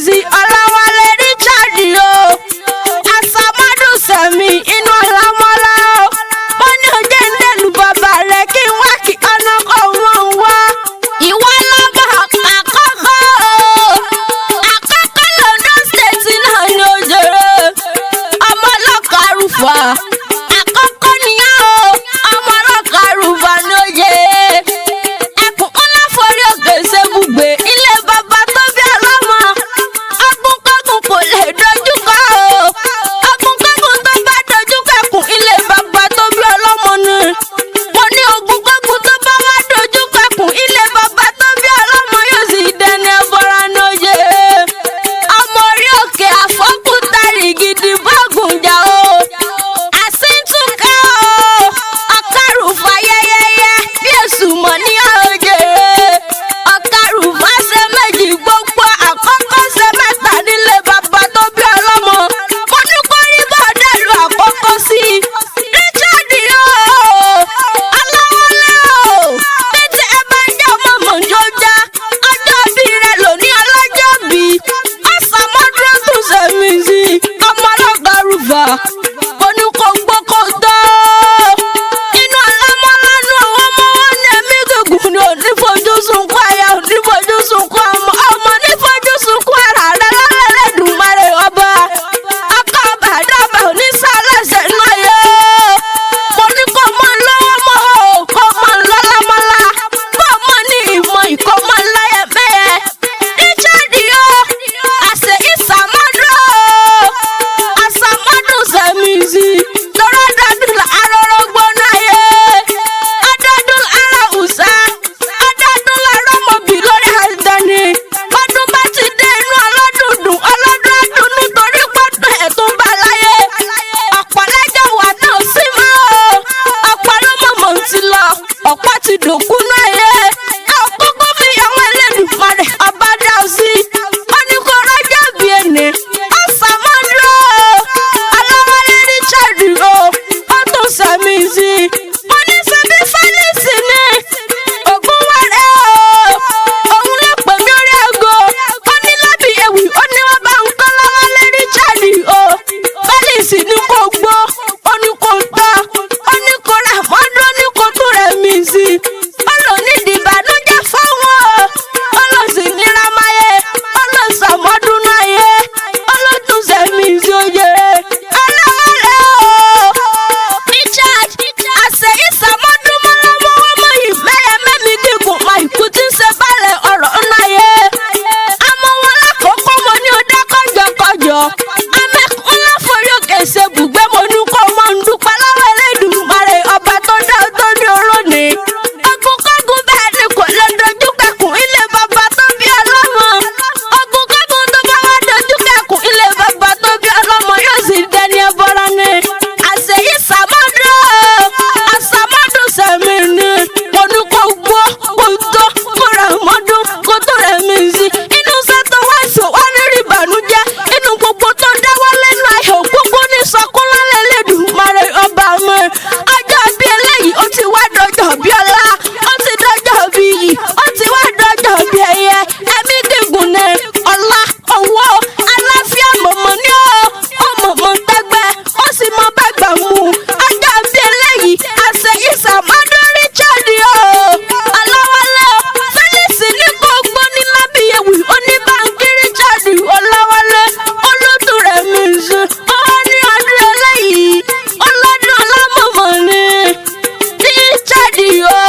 sí Ọláwálé Richard o. Àsàmọ́dún sẹ̀mí inú ọlámọ́lá o. Mo ní oúnjẹ ń dẹ̀lú bàbá rẹ̀ kí n wá kí ọ̀nà kọ̀ wọ́n wá. Ìwọ lọ́mọ àkọ́kọ́ o. Àkọ́kọ́ l'Ondo State náà ni ó jèrè. Ọmọ ọlọ́kọ̀ arúfà. Àkọ́kọ́ nìyẹn o. Ọmọ ọlọ́kọ̀ arúfà ni ó jẹ́. Ẹkùn ńlá forí òkè ṣebùgbé. Ilé bàbá tó bí ọlọ́mọ. Ọgúnkọ́gùn kò lè dojúkọ o. Ọgúnkọ́gùn tó bá dojúkọ ẹkùn ilé bàbá tó bí ọlọ́mọ ni. Mo ní ogúnkọ́gùn tó bá wá dojúkọ ẹkùn ilé bàbá tó bí ọlọ́mọ yóò sì dẹni ẹbọra ní oyè. Ọmọ orí òkè àfọ́kútarì gidi bọ́ọ̀gùn jà o. Àsíntúkà o. Ọ̀kàrùfà yẹ́yẹ́yẹ́ bí èṣù mọ̀ ní òjè. Ọ̀kàrùfà ṣe méjì gbogbo àkọ́kọ́ ṣe mẹ́ta nílé bàbá tó bí ọlọ́mọ. Mo ní kó rí bọ́ọ̀dà lu àkọ́kọ́ sí i. Richard o, Ọláwálé o, tètè ẹ bá ń jẹ́ ọmọ mọ̀jọ́já. Ọjọ́ bí rẹ̀ lóní ọlọ́jọ́ bí. Ọ̀sàmọ́dúró tún sẹ́mi sí i. Ọmọ ọlọ́gàrúfà. Mo ní kó gbó kó tọ́. Inú ọlọ́mọlánú àwọn ọmọ wọn ní ẹ̀mí gígùn ni ò ní fojú sunkún aya, ò ní fojú sunkún ọmọ, ọmọ ní fojú sunkún ara rẹ̀ lọ́lẹ́dùnmarè ọba. Ọkọ bàdàbà ò ní sálẹ̀sẹ̀ náà yẹ. Mo ní kó mọ lọ́wọ́ mọ́ o, kó mọ lọ́lámọ́lá, kó mọ ní ìmọ̀ ìkó mọ láyé mẹ́yẹ. Richard yó, àṣẹ ìsàmọ́dún o, àsàmọ́dún sẹ́mi sí. Lọ́rọ́ dọ́dún arọ́rọ́ gbóná yẹ. Ọdọọdún ara òòṣà, ọdọọdún lára mọ̀bí lórí àdáni. Ọdún bá ti dé inú ọlọ́dún dùn, ọlọ́dún á dùn nítorí pọ́dún ẹ̀ tó ń bá láyé. Ọ̀pọ̀ lẹ́jọ́ wà náà sí mọ́ o. Ọ̀pọ̀ ló mọ̀mọ́ ti lọ, ọ̀pọ̀ ti dòkú náà yẹ. Àkókò fi àwọn Ẹlẹ́dùmarè ọba dá ọ sí. Ó ní kó rọ́jà bí ẹni. Ọ̀sàmọ́dún o, Ọláwálé Richard o, ó tún sàmì sí i. Mo ní ṣebí Fálísì ni, Ògúnwárẹ́ o, òun ló pè mí orí aago. Ó ní lábì ewì, ó ní wọ́n bá ń kọ́ Láwálé Richard o. Fálísì ní kò gbó, ó ní kò tọ́, ó ní kò rà mọ́dún, ó ní kò tún rẹ̀ mí sí i. Ó lò ní ìdìbànújẹ́ fáwọn o, ó lọ sì ní rámáyé, ó lọ sàmọ́dún náà yé, ó lọ tún sẹ́mi sí oyè. Ọlọ́wọ́lẹ́ o. Richard, àṣẹ ìsàmọ́dúnmọ́lọ́mọ́ ọmọ ìmẹ́yẹ mẹ́mi gígùn mọ ìkú tí ń ṣe balẹ̀ ọ̀rọ̀ ńlá yẹ. Àmọ́ wọn lákòókò mo ní o dá kọjọkọjọ. Amẹ́kún láforí òkè ṣe bùgbé mo ní kó mọ́ ń dúpẹ́ lọ́wọ́ Elédùmarè ọba tó dá ọ tó ní oró ni. Ogunkógun bẹ́ẹ̀ ni kò lè dojú kẹkùn ilé bàbá tó bí ọlọ́mọ. Ogunkógun tó bá wá dojú kẹkùn ilé bàbá tó bí ọlọ́mọ yóò sì dẹni ẹbọra ni. Àṣeyí sàmọ́dún o, àsàmọ́dún sẹ̀mí ni. Mo ní kó gbó, kó tó, kó rà mọ́dún, kó tó rẹ̀ mí sí. Inú sẹ́tọ̀ wá sùn wá ní rí ìbànújẹ́. Inú gbogbo tó dáwọ́ lẹ́nu ayọ̀ gbogbo ní sọkún lálẹ́ Elédùmarè ọba mi. Ọjọ́ bí eléyìí ó ti wá dọjọ́ bí ọlá, ó ti dọjọ́ bí iyì, ó ti wá dọjọ́ bí ẹyẹ. Ẹ̀mí gígùn ni ọlá, owó, aláfíà mọ̀mọ́ ní o, ó mọ̀mọ́ tẹ́gbẹ́, ó sì mọ bàgbà mu. Ọjọ́ bí eléyìí, àṣẹ ìsàmọ́dún Richard o. Ọláwálé o, Felix ní kò gbó ní lábíyẹ̀wì, oníbànkí Richard Ọláwálé, olótú rẹ̀ mi ṣe. Ó wá ní ọdún eléyìí, ọlọ́dún ọlọ́mọ̀mọ́ ni. Richard o.